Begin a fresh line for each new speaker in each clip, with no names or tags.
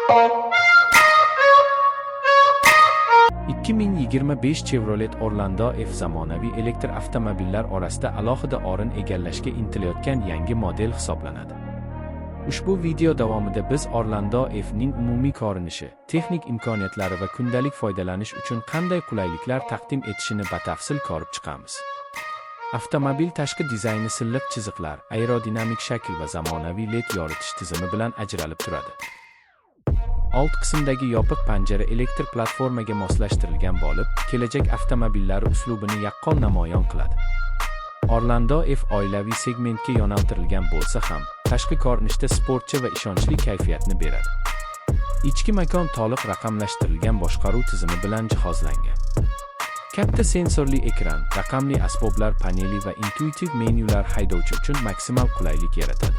2025 Chevrolet Orlando F zamonaviy elektr avtomobillar orasida alohida o'rin egallashga intilayotgan yangi model hisoblanadi. Ushbu video davomida biz Orlando F ning umumiy ko'rinishi, texnik imkoniyatlari va kundalik foydalanish uchun qanday qulayliklar taqdim etishini batafsil ko'rib chiqamiz. Avtomobil tashqi dizayni silliq chiziqlar, aerodinamik shakl va zamonaviy LED yoritish tizimi bilan ajralib turadi. Old qismdagi yopiq panjara elektr platformaga moslashtirilgan bo'lib, kelajak avtomobillari uslubini yaqqol namoyon qiladi. Orlando F oilaviy segmentga yo'naltirilgan bo'lsa ham, tashqi ko'rinishda sportchi va ishonchli kayfiyatni beradi. Ichki makon to'liq raqamlashtirilgan boshqaruv tizimi bilan jihozlangan. Katta sensorli ekran, raqamli asboblar paneli va intuitiv menyular haydovchi uchun maksimal qulaylik yaratadi.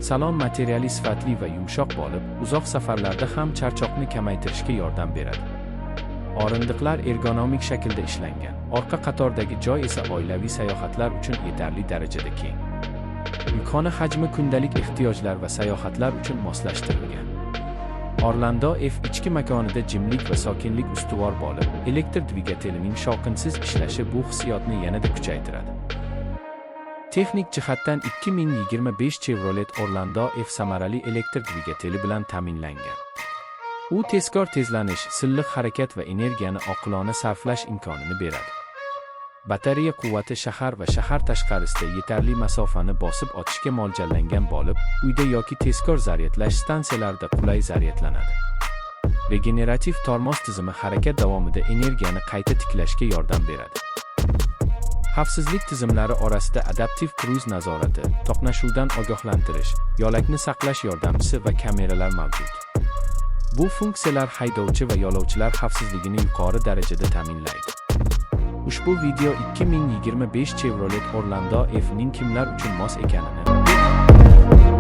Salon materiali sifatli va yumshoq bo'lib, uzoq safarlarda ham charchoqni kamaytirishga yordam beradi. O'rindiqlar ergonomik shaklda ishlangan. Orqa qatordagi joy esa oilaviy sayohatlar uchun yetarli darajada keng. Yukxona hajmi kundalik ehtiyojlar va sayohatlar uchun moslashtirilgan. Orlando F ichki makonida jimlik va sokinlik ustuvor bo'lib, elektr dvigatelining shovqinsiz ishlashi bu hissiyotni yanada kuchaytiradi. Texnik jihatdan 2025 Chevrolet Orlando F samarali elektr dvigateli bilan ta'minlangan. U tezkor tezlanish, silliq harakat va energiyani oqilona sarflash imkonini beradi. Batareya quvvati shahar va shahar tashqarisida yetarli masofani bosib o'tishga mo'ljallangan bo'lib, uyda yoki tezkor zaryadlash stansiyalarida qulay zaryadlanadi. Regenerativ tormoz tizimi harakat davomida energiyani qayta tiklashga yordam beradi. Xavfsizlik tizimlari orasida adaptiv kruiz nazorati, to'qnashuvdan ogohlantirish, yo'lakni saqlash yordamchisi va kameralar mavjud. Bu funksiyalar haydovchi va yo'lovchilar xavfsizligini yuqori darajada ta'minlaydi. Ushbu video 2025 Chevrolet Orlando F ning kimlar uchun mos ekanini